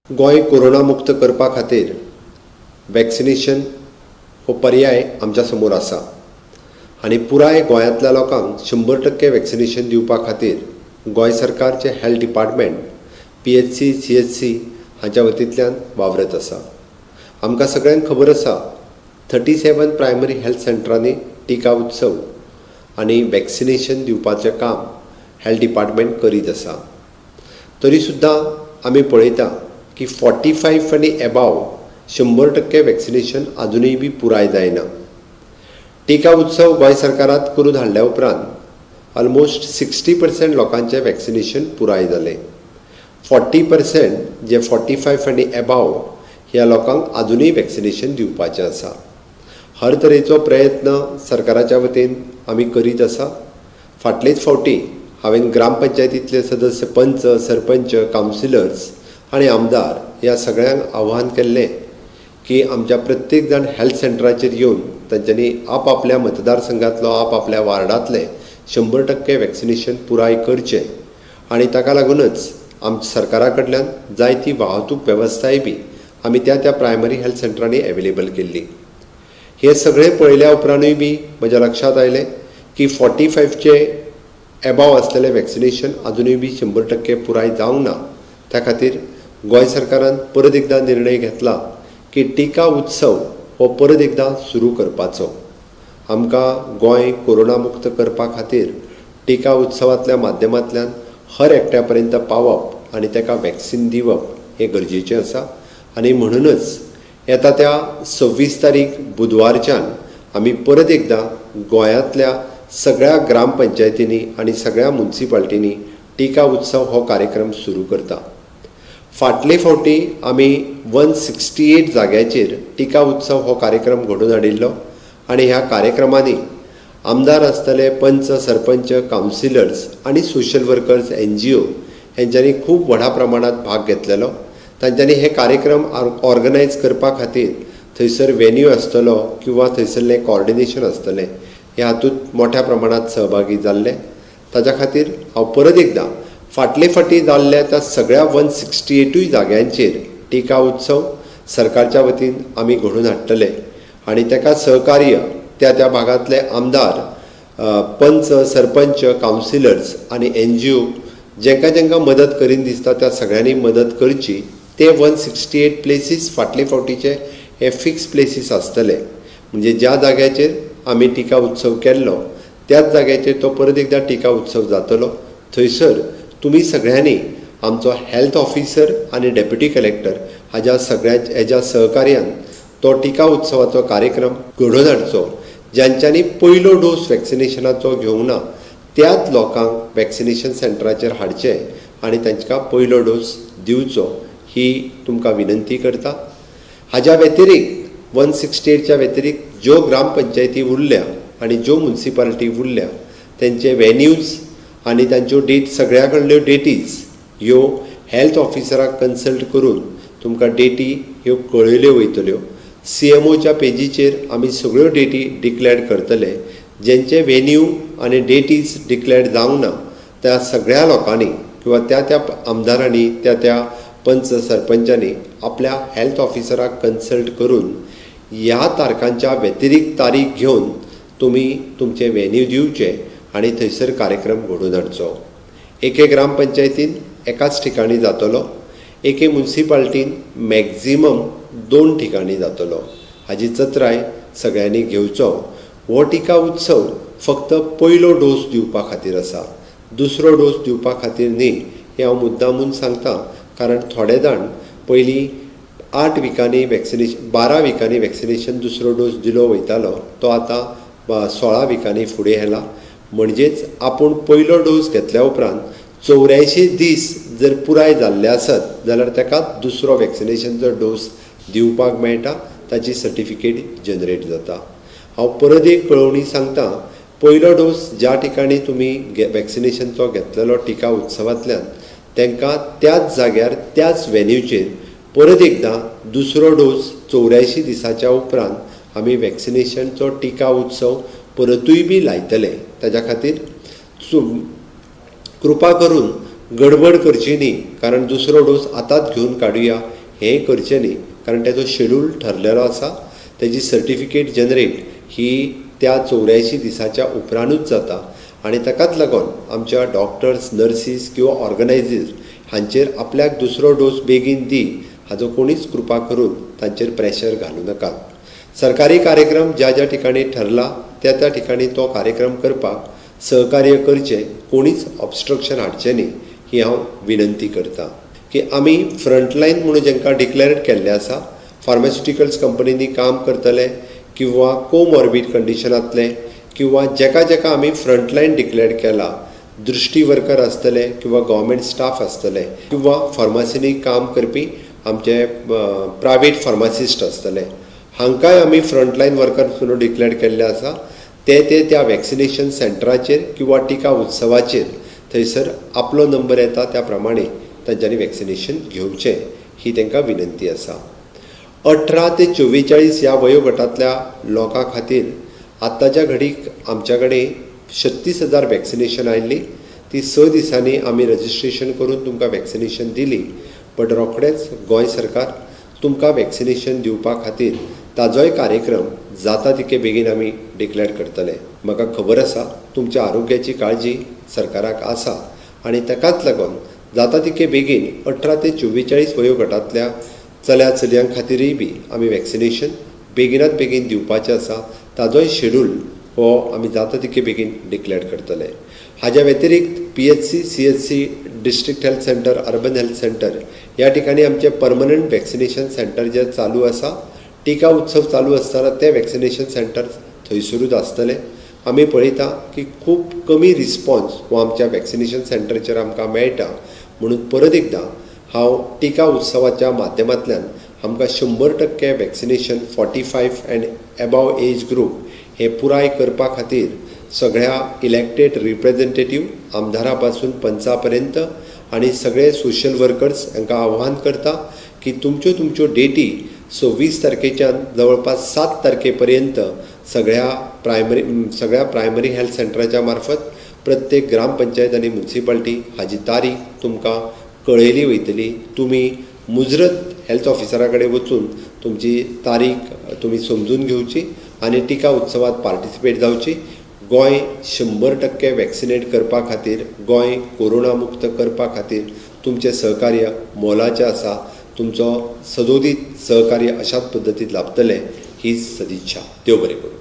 Goa corona मुक्त करपा खातीर वॅक्सिनेशन हो पर्याय आमच्या समोर आसा आनी पुराय गोंयांतल्या लोकांक 100% वॅक्सिनेशन दिवपा खातीर गोंय सरकारचे health department, PHC, CHC हांच्या वतींतल्यान वावरत आसा. आमकां सगळ्यांक खबर आसा, 37 प्रायमरी हेल्थ सेंटरांनी टिका उत्सव आनी वॅक्सिनेशन दिवपाचें काम हेल्थ डिपार्टमेंट करीत आसा. तरी सुद्दां आमी पळयता की 45 आनी एबाव 100% वॅक्सिनेशन आजुनूय बी पुराय जायना. टिका उत्सव गोंय सरकारात करून हाडल्या उपरांत ऑलमोस्ट 60% लोकांचें वॅक्सिनेशन पुराय जालें. 40% जे 45 आनी एबाव ह्या लोकांक आजुनूय वॅक्सिनेशन दिवपाचें आसा. हर तरेचो प्रयत्न सरकाराच्या वतीन आमी करीत आसा. फाटलेच फावटी हांवें ग्रामपंचायतींतले सदस्य, पंच, सरपंच, कावन्सिलर्स आनी आमदार ह्या सगळ्यांक आव्हान केल्लें की आमच्या प्रत्येक जाण हेल्थ सेंटराचेर येवन तांच्यांनी आपआपल्या मतदारसंघांतलो, आपआपल्या वार्डांतलें 100% वॅक्सिनेशन पुराय करचें आनी ताका लागूनच आमच्या सरकारा कडल्यान जायती वाहतूक वेवस्थाय बी आमी त्या त्या प्रायमरी हेल्थ सेंटरांनी एवेलेबल केल्ली. हें सगळें पळयल्या उपरांतूय बी म्हज्या लक्षांत आयलें की 45चे एबाव आसलेलें वॅक्सिनेशन आजुनूय बी 100% पुराय जावंक ना. त्या खातीर गोंय सरकारान परत एकदां निर्णय घेतला की टिका उत्सव हो परत एकदां सुरू करपाचो. आमकां गोंय कोरोना मुक्त करपा खातीर टिका उत्सवांतल्या माध्यमांतल्यान हर एकट्या पर्यंत पावप आनी ताका वॅक्सिन दिवप हें गरजेचें आसा. आनी म्हणूनच येता त्या 26 तारीख बुधवारच्यान आमी परत एकदां गोंयांतल्या सगळ्या ग्रामपंचायतींनी आनी सगळ्या मुन्सिपाल्टींनी टिका उत्सव हो कार्यक्रम सुरू करता. फाटले फावटी आमी 168 जाग्याचेर टिका उत्सव हो कार्यक्रम घडोवन हाडिल्लो आनी ह्या कार्यक्रमांनी आमदार आसतले, पंच, सरपंच, कावन्सिलर्स आनी सोशल वर्कर्स, NGO हेंच्यांनी खूब व्हडा प्रमाणांत भाग घेतलेलो. तांच्यांनी हे कार्यक्रम ऑर्गनायज करपा खातीर थंयसर वेन्यू आसतलो किंवा थंयसरलें कॉर्डिनेशन आसतलें, हे हातूंत मोठ्या प्रमाणांत सहभागी जाल्ले. ताच्या खातीर हांव परत एकदां फाटले फावटी जाल्ल्या त्या सगळ्या 168 जाग्यांचेर टिका उत्सव सरकारच्या वतीन आमी घडोवन हाडटले आनी ताका सहकार्य त्या त्या भागांतले आमदार, पंच, सरपंच, कावन्सिलर्स आनी NGO जेंकां जेंकां मदत करीन दिसता त्या सगळ्यांनी मदत करची. ते 168 प्लेसीस फाटले फावटीचे हे फिक्स प्लेसीस आसतले, म्हणजे ज्या जाग्याचेर आमी टिका उत्सव केल्लो त्याच जाग्याचेर तो परत एकदां टिका उत्सव जातलो. थंयसर तुमी सगळ्यांनी आमचो हेल्थ ऑफिसर आनी डेप्युटी कलेक्टर हाज्या सगळ्या हेज्या सहकार्यान तो टिका उत्सवाचो कार्यक्रम घडोवन हाडचो. ज्यांच्यांनी पयलो डोस वॅक्सिनेशनाचो घेवंक ना त्याच लोकांक वॅक्सिनेशन सेंटराचेर हाडचें आनी तांकां पयलो डोस दिवचो ही तुमकां विनंती करता. हाज्या व्यतिरिक्त 168च्या व्यतिरिक्त ज्यो ग्रामपंचायती उरल्या आनी ज्यो मुन्सिपालिटी उरल्या तेंचे वेन्यूज आनी तांच्यो डेट, सगळ्या कडल्यो डेटीज ह्यो हेल्थ ऑफिसराक कन्सल्ट करून तुमकां डेटी ह्यो कळयल्यो वयतल्यो. CMOच्या पेजीचेर आमी सगळ्यो डेटी डिक्लेअर करतले. जेंचे वेन्यू आनी डेटीज डिक्लेअर जावंक ना त्या सगळ्या लोकांनी किंवा त्या त्या आमदारांनी, त्या त्या पंच सरपंचांनी आपल्या हेल्थ ऑफिसराक कन्सल्ट करून ह्या तारखांच्या व्यतिरिक्त तारीख घेवन तुमी तुमचे वेन्यू दिवचे आनी थंयसर कार्यक्रम घडोवन हाडचो. एके ग्रामपंचायतीन एकाच ठिकाणी जातलो, एके मुन्सिपाल्टीन मॅक्झिमम 2 ठिकाणी जातलो. हाजी चत्राय सगळ्यांनी घेवचो. हो टिका उत्सव फक्त पयलो डोस दिवपा खातीर आसा, दुसरो डोस दिवपा खातीर न्ही. हें हांव मुद्दामून सांगता कारण थोडे जाण पयलीं 8 विकांनी वॅक्सिनेशन, 12 विकांनी वॅक्सिनेशन दुसरो डोस दिलो वयतालो, तो आतां 16 विकांनी फुडें व्हेला. म्हणजेच आपूण पयलो डोस घेतल्या उपरांत 84 दीस जर पुराय जाल्ले आसत जाल्यार ताका दुसरो वॅक्सिनेशनचो डोस दिवपाक मेळटा, ताची सर्टिफिकेट जनरेट जाता. हांव परत एक कळोवणी सांगता, पयलो डोस ज्या ठिकाणी तुमी वॅक्सिनेशनचो घेतलेलो टिका उत्सवांतल्यान तांकां त्याच जाग्यार त्याच वेन्यूचेर परत एकदां दुसरो डोस 84 दिसाच्या उपरांत आमी वॅक्सिनेशनचो टिका उत्सव परतूय बी लायतले. ताज्या खातीर कृपा करून गडबड करची न्ही, कारण दुसरो डोस आतांच घेवन काडुया. हें करचें न्ही, कारण तेजो शेड्यूल ठरलेलो आसा. तेजी सर्टिफिकेट जनरेट ही त्या 84 दिसाच्या उपरांतूच जाता आनी ताकाच लागून आमच्या डॉक्टर्स, नर्सीस किंवा ऑर्गनायझर्स हांचेर आपल्याक दुसरो डोस बेगीन दी हाजो कोणीच कृपा करून तांचेर प्रेशर घालूं नाकात. सरकारी कार्यक्रम ज्या ज्या ठिकाणी ठरला त्या त्या ठिकाणी तो कार्यक्रम करपाक सहकार्य करचें, कोणीच ऑबस्ट्रक्शन हाडचें न्ही ही हांव विनंती करता. की आमी फ्रंटलायन म्हणून जेंकां डिक्लेअर केल्लें आसा, फार्मास्युटिकल्स कंपनींनी काम करतले किंवा कोमॉर्बीड कंडिशनांतले किंवा जेका जेका आमी फ्रंटलायन डिक्लेअर केला, दृश्टी वर्कर आसतले किंवा गव्हर्मेंट स्टाफ आसतले किंवा फार्मासींनी काम करपी आमचे प्रायवेट फार्मासिस्ट आसतले, हांकांय आमी फ्रंटलायन वर्कर म्हणून डिक्लेअर केल्ले आसा. ते ते त्या वॅक्सिनेशन सेंटराचेर किंवा टिका उत्सवाचेर थंयसर आपलो नंबर येता त्या प्रमाणे तांच्यांनी वॅक्सिनेशन घेवचें ही तांकां विनंती आसा. 18 ते 44 ह्या वयोगटांतल्या लोकां खातीर आत्ताच्या घडीक आमच्या कडेन 36,000 वॅक्सिनेशन आयिल्ली. ती 6 दिसांनी आमी रजिस्ट्रेशन करून तुमकां वॅक्सिनेशन दिली, बट रोखडेंच गोंय सरकार तुमकां वॅक्सिनेशन दिवपा खातीर ताजोय कार्यक्रम जाता तितके बेगीन आमी डिक्लेअर करतले. म्हाका खबर आसा तुमच्या आरोग्याची काळजी सरकाराक आसा आनी ताकाच लागून जाता तितके बेगीन 18 ते 44 वयोगटांतल्या चल्या चलयां खातीरय बी आमी वॅक्सिनेशन बेगिनात बेगीन दिवपाचें आसा. ताजोय शेड्यूल हो आमी जाता तितके बेगीन डिक्लेअर करतले. हाज्या व्यतिरिक्त PHC, CHC, district health centre, urban health centre ह्या ठिकाणी आमचे परमनंट वॅक्सिनेशन सेंटर जे चालू आसा, टिका उत्सव चालू आसतना ते वॅक्सिनेशन सेंटर थंयसरूच आसतले. आमी पळयता की खूब कमी रिस्पॉन्स हो आमच्या वॅक्सिनेशन सेंटराचेर आमकां मेळटा, म्हणून परत एकदां हांव टिका उत्सवाच्या माध्यमांतल्यान आमकां 100% vaccination 45 and above age group हे पुराय करपा खातीर सगळ्या इलेक्टेड रिप्रेझेंटेटीव, आमदारा पासून पंचा पर्यंत आनी सगळे सोशल वर्कर्स हांकां आव्हान करता की तुमच्यो तुमच्यो डेटी 26 तारखेच्यान जवळपास 7 तारखे पर्यंत सगळ्या प्रायमरी हेल्थ सेंटराच्या मार्फत प्रत्येक ग्रामपंचायत आनी म्युनिसिपालिटी हाजी तारीख तुमकां कळयली वयतली. तुमी मुजरत हेल्थ ऑफिसरा कडेन वचून तुमची तारीख तुमी समजून घेवची आनी टिका उत्सवात पार्टिसिपेट जावची. गोंय 100% वॅक्सिनेट करपा खातीर, गोंय कोरोना मुक्त करपा खातीर तुमचें सहकार्य मोलाचें आसा. तुमचो सदोदीत सहकार्य अशाच पद्दतीन लाभतलें ही सदिच्छा. देव बरें करूं.